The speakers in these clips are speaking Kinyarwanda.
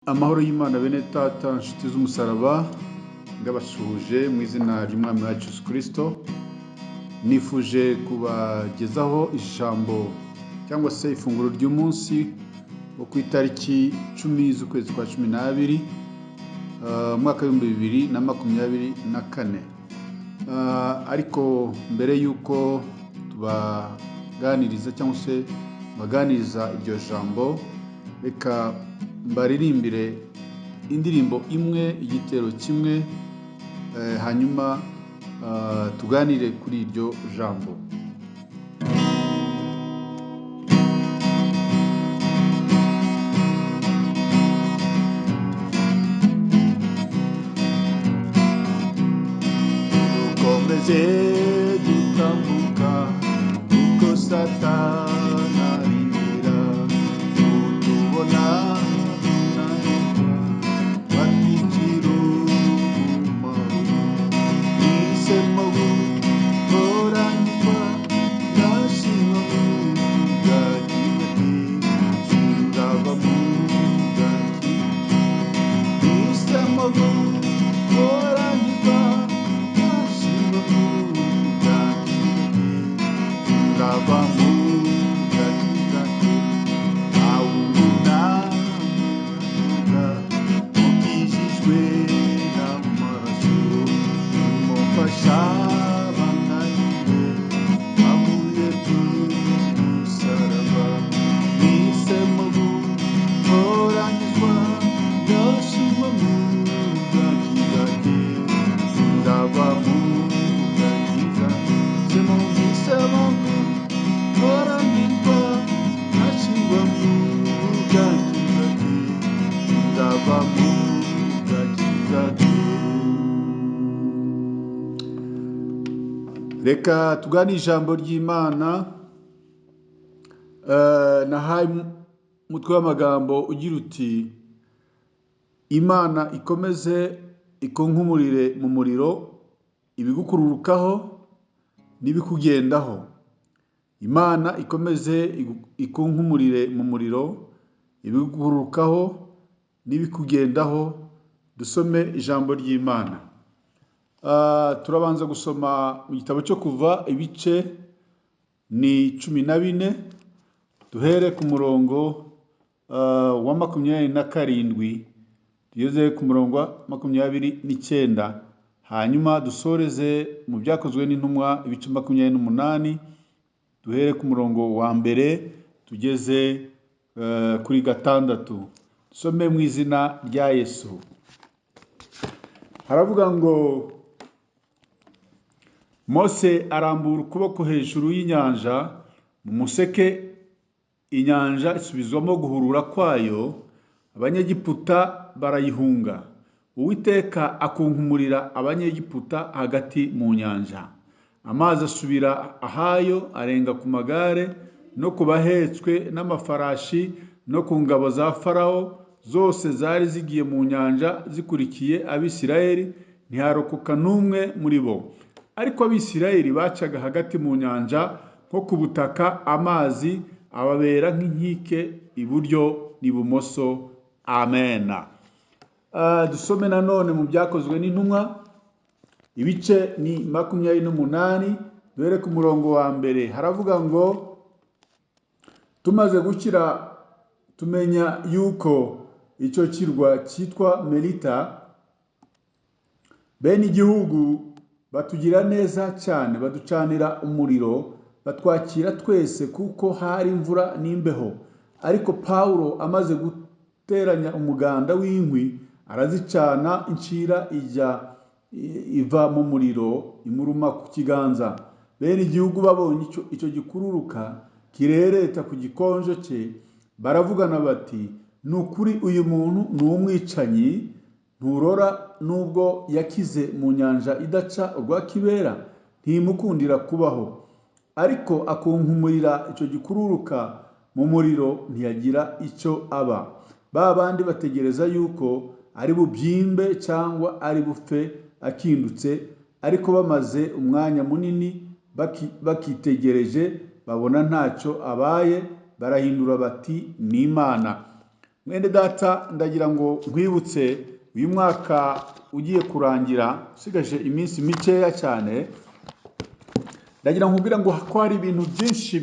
Amahoro y'Imana bene tata nshuti z'umusaraba, ndabasuhuje mu izina ry'Umwami wacu Yesu Kristo. Nifuje kubagezaho ijambo cyangwa se ifunguro ry'umunsi wo ku itariki 10 z'ukwezi kwa 12, umwaka w'2024. Ariko mbere y'uko tubaganiriza cyangwa se baganiriza iryo jambo, reka mbaririmbire indirimbo imwe, igitero kimwe, hanyuma tuganire kuri iryo jambo. Dukomeze gutambuka kuko Satani arindira kutubona tunanirwa, batwicira umumaro. Hisemo gutoranywa, ndashima mu gakiza, ndava mu gakiza. Hisemo gutoranywa, ndashima mu gakiza, ndava mu gakiza. Awunamye ukijijwe n'amaraso, umufasha bananiwe bavuye ku musaraba. Hisemo gutoranyizwa, ndashima mu gakiza ke, ndava mu gakiza. Hisemo, hisemo gutoranyizwa, ndashima mu gakiza ke, ndava mu gakiza ke. Reka tugane ijambo ry'Imana. Nahaye umutwe w'amagambo ugira uti: Imana ikomeze ikunkumurire mu muriro ibigukururukaho n'ibikugendaho. Imana ikomeze ikunkumurire mu muriro ibigukururukaho n'ibikugendaho. Dusome ijambo ry'Imana. Turabanza gusoma mu gitabo cyo Kuva, ibice ni 14, duhere ku murongo wa 27 tugeze ku murongo wa 29, hanyuma dusoreze mu Byakozwe n'Intumwa ibice 28, duhere ku murongo wa 1 tugeze kuri 6. Dusome mu izina rya Yesu. Haravuga ngo: Mose arambura ukuboko hejuru y'inyanja mu museke, inyanja isubizwamo guhurura kwayo, Abanyegiputa barayihunga. Uwiteka akunkumurira Abanyegiputa hagati mu nyanja. Amazi asubira ahayo, arenga ku magare no ku bahetswe n'amafarashi no ku ngabo za Farawo zose zari zigiye mu nyanja zikurikiye Abisirayeli, ntiharokoka n'umwe muri bo. Ariko Abisirayeli bacaga hagati mu nyanja nko ku butaka, amazi ababera nk'inkike iburyo n'ibumoso. Amena. Dusome nanone mu Byakozwe n'Intumwa ibice ni 28, duhere ku murongo wa 1. Haravuga ngo: tumaze gukira tumenya yuko icyo kirwa cyitwa Melita. Bene igihugu batugira neza cyane, baducanira umuriro, batwakira twese kuko hari imvura n'imbeho. Ariko Pawulo amaze guteranya umuganda w'inkwi arazicana, incira ijya iva mu muriro imuruma ku kiganza. Bene igihugu babonye icyo gikururuka kirereta ku gikonjo cye, baravugana bati: ni ukuri uyu muntu ni umwicanyi, nturora nubwo yakize mu nyanja idaca urwa kibera, ntimukundira kubaho. Ariko akunkumurira icyo gikururuka mu muriro, ntiyagira icyo aba. Ba bandi bategereza yuko ari bubyimbe cyangwa ari bupfe akindutse, ariko bamaze umwanya munini bakitegereje, babona ntacyo abaye, barahindura bati: ni Imana. Mwene data, ndagira ngo nkwibutse uyu mwaka ugiye kurangira, usigaje iminsi mikeya cyane. Ndagira nkubwire ngo ko hari ibintu byinshi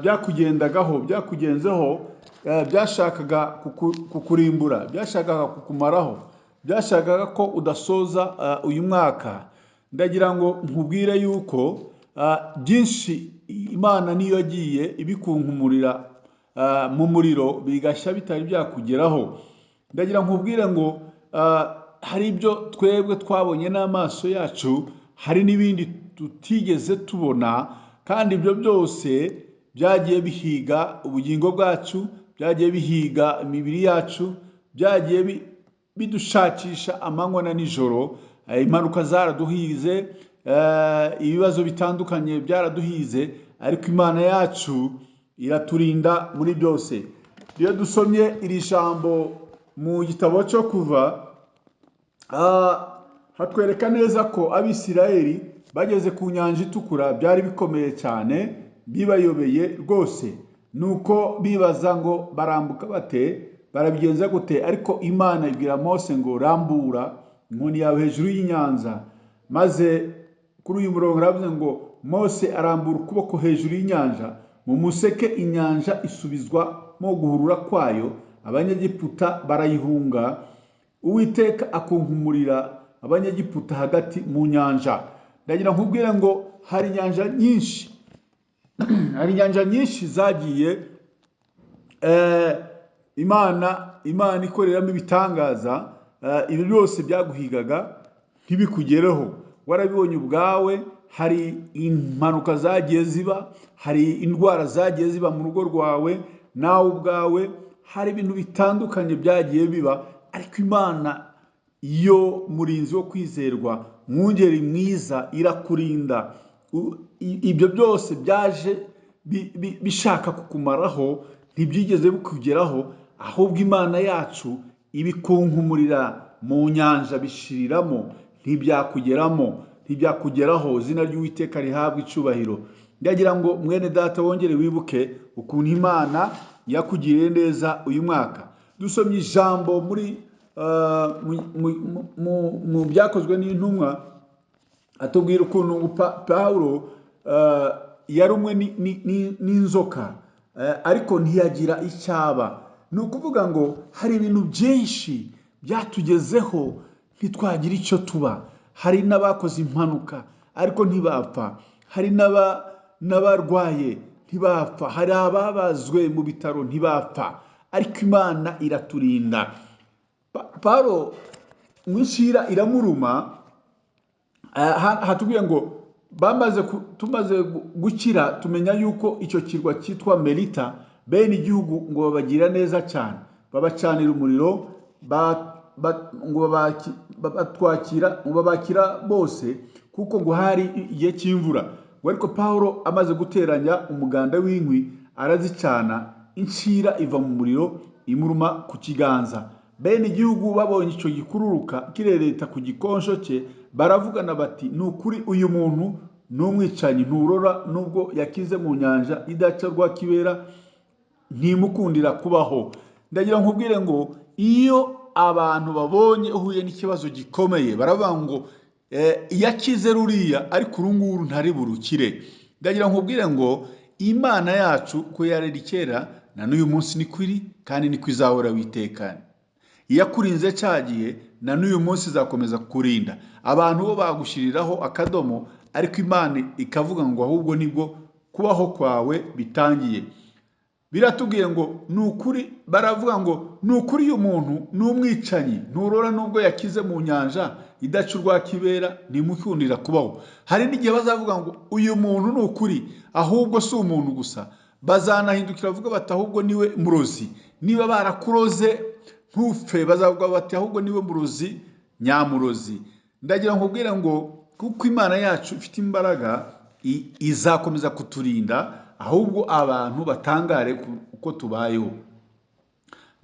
byakugendagaho, byakugenzeho, byashakaga kukurimbura, byashakaga kukumaraho, byashakaga ko udasoza uyu mwaka. Ndagira ngo nkubwire yuko byinshi Imana niyo yagiye ibikunkumurira mu muriro, bigashya bitari byakugeraho. Ndagira nkubwire ngo hari ibyo twebwe twabonye n'amaso yacu, hari n'ibindi tutigeze tubona, kandi ibyo byose byagiye bihiga ubugingo bwacu, byagiye bihiga imibiri yacu, byagiye bidushakisha amanywa na nijoro. Impanuka zaraduhize, ibibazo bitandukanye byaraduhize, ariko Imana yacu iraturinda muri byose. Iyo dusomye iri jambo mu gitabo cyo Kuva, hatwereka neza ko Abisirayeli bageze ku Nyanja Itukura byari bikomeye cyane, bibayobeye rwose. Nuko bibaza ngo barambuka bate, barabigenza gute? Ariko Imana ibwira Mose ngo: "Rambura inkoni yawe hejuru y'inyanja." Maze kuri uyu murongo aravuze ngo: "Mose arambura ukuboko hejuru y'inyanja, mu museke inyanja isubizwa mo guhurura kwayo, Abanyegiputa barayihunga. Uwiteka akunkumurira Abanyegiputa hagati mu nyanja." Ndagira nkubwire ngo hari inyanja nyinshi, hari inyanja nyinshi zagiye Imana ikoreramo ibitangaza. Ibi byose byaguhigaga ntibikugereho, warabibonye ubwawe. Hari impanuka zagiye ziba, hari indwara zagiye ziba mu rugo rwawe nawe ubwawe, hari ibintu bitandukanye byagiye biba, ariko Imana yo murinzi wo kwizerwa, mwungeri mwiza, irakurinda. Ibyo byose byaje bishaka kukumaraho ntibyigeze bikugeraho, ahubwo Imana yacu ibikunkumurira mu nyanja, bishiriramo, ntibyakugeramo, ntibyakugeraho. Izina ry'Uwiteka rihabwa icyubahiro. Ndagira ngo mwene data wongere wibuke ukuntu Imana yakugiriye neza uyu mwaka. Dusomye ijambo muri mu Byakozwe n'Intumwa, atubwira ukuntu ngo Pawulo yarumwe n'inzoka, ariko ntiyagira icyaba. Ni ukuvuga ngo hari ibintu byinshi byatugezeho ntitwagira icyo tuba. Hari n'abakoze impanuka ariko ntibapfa, hari n'abarwaye ntibapfa, hari ababazwe mu bitaro ntibapfa, ariko Imana iraturinda. Pawulo mu inshyira iramuruma. Hatubwiye ngo tumaze gukira tumenya yuko icyo kirwa cyitwa Melita. Bene igihugu ngo babagira neza cyane, babacanira umuriro, ngo babatwakira, ngo babakira bose, kuko ngo hari igihe cy'imvura. Ngo ariko Pawulo amaze guteranya umuganda w'inkwi arazicana, incira iva mu muriro imuruma ku kiganza. Bene igihugu babonye icyo gikururuka kirereta ku gikonsho cye, baravugana bati: "Ni ukuri uyu muntu ni umwicanyi, nturora nubwo yakize mu nyanja idaca rwakibera, ntimukundira kubaho." Ndagira nkubwire ngo iyo abantu babonye uhuye n'ikibazo gikomeye, baravuga ngo yakize ruriya, ariko uru nguru ntari burukire. Ndagira nkubwire ngo Imana yacu ko yarari kera na n'uyu munsi niko iri, kandi niko izahora witekanye. Iyakurinze cya gihe, na n'uyu munsi izakomeza kukurinda. Abantu bo bagushyiriraho akadomo, ariko Imana ikavuga ngo ahubwo nibwo kubaho kwawe bitangiye. Biratubwiye ngo ni ukuri, baravuga ngo: "Ni ukuri uyu muntu ni umwicanyi, nturora nubwo yakize mu nyanja idaca urwa kibera, ntimukundira kubaho." Hari n'igihe bazavuga ngo uyu muntu ni ukuri ahubwo si umuntu gusa, bazanahindukira bavuga bati: "Ahubwo niwe murozi." Niba barakuroze ntupfe, bazavuga bati: "Ahubwo niwe murozi nyamurozi." Ndagira nkubwire ngo kuko Imana yacu ifite imbaraga, izakomeza kuturinda, ahubwo abantu batangare uko tubayeho.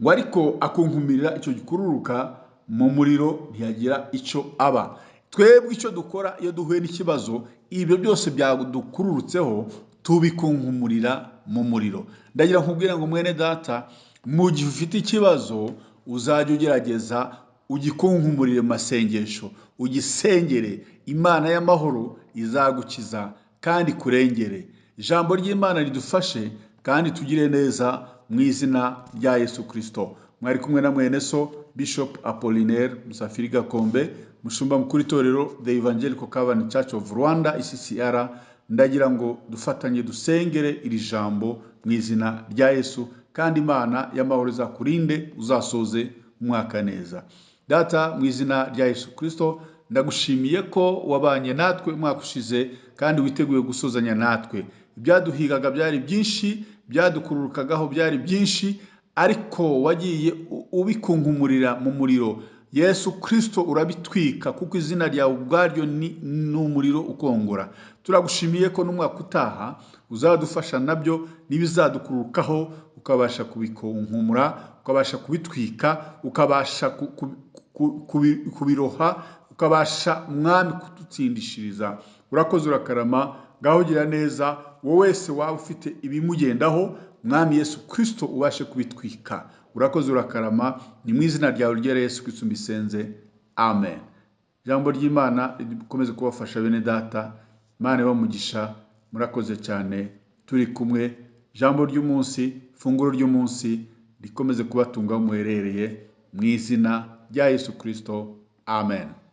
Ngo ariko akunkumirira icyo gikururuka mu muriro, ntiyagira icyo aba. Twebwe icyo dukora iyo duhuye n'ikibazo, ibyo byose byadukururutseho tubikunkumurira mu muriro. Ndagira nkubwire ngo mwene data, Mu gihe ufite ikibazo uzajya ugerageza ugikunkumurire mu masengesho, ugisengere, Imana y'amahoro izagukiza kandi ikurengere. Ijambo ry'Imana ridufashe kandi tugire neza mu izina rya Yesu Kristo. Mwari kumwe na mwene so Bishop Apollinaire Musafiri Gakombe, mushumba mukuru itorero The Evangelical Covenant Church of Rwanda ECCR. Ndagira ngo dufatanye dusengere iri jambo mu izina rya Yesu, kandi Imana y'amahoro izakurinde, uzasoze umwaka neza. Data, mu izina rya Yesu Kristo, ndagushimiye ko wabanye natwe umwaka ushize kandi witeguye gusozanya natwe. Ibyaduhigaga byari byinshi, ibyadukururukagaho byari byinshi, ariko wagiye ubikunkumurira mu muriro. Yesu Kristo urabitwika, kuko izina ryawe ubwaryo ni umuriro ukongora. Turagushimiye ko n'umwaka utaha uzadufasha nabyo, n'ibizadukururukaho ukabasha kubikunkumura, ukabasha kubitwika, ukabasha kubiroha, ukabasha Mwami kudutsindishiriza. Urakoze, urakarama, ngaho gira neza wowe wese waba ufite ibimugendaho, Mwami Yesu Kristo ubashe kubitwika. Urakoze, urakarama, ni mu izina ryawe ryera Yesu Kristo mbisenze, amen. Ijambo ry'Imana rikomeze kubafasha bene data, Imana ibahe, murakoze cyane, turi kumwe. Ijambo ry'umunsi, ifunguro ry'umunsi rikomeze kubatunga aho muherereye mu izina rya Yesu Kristo, amen.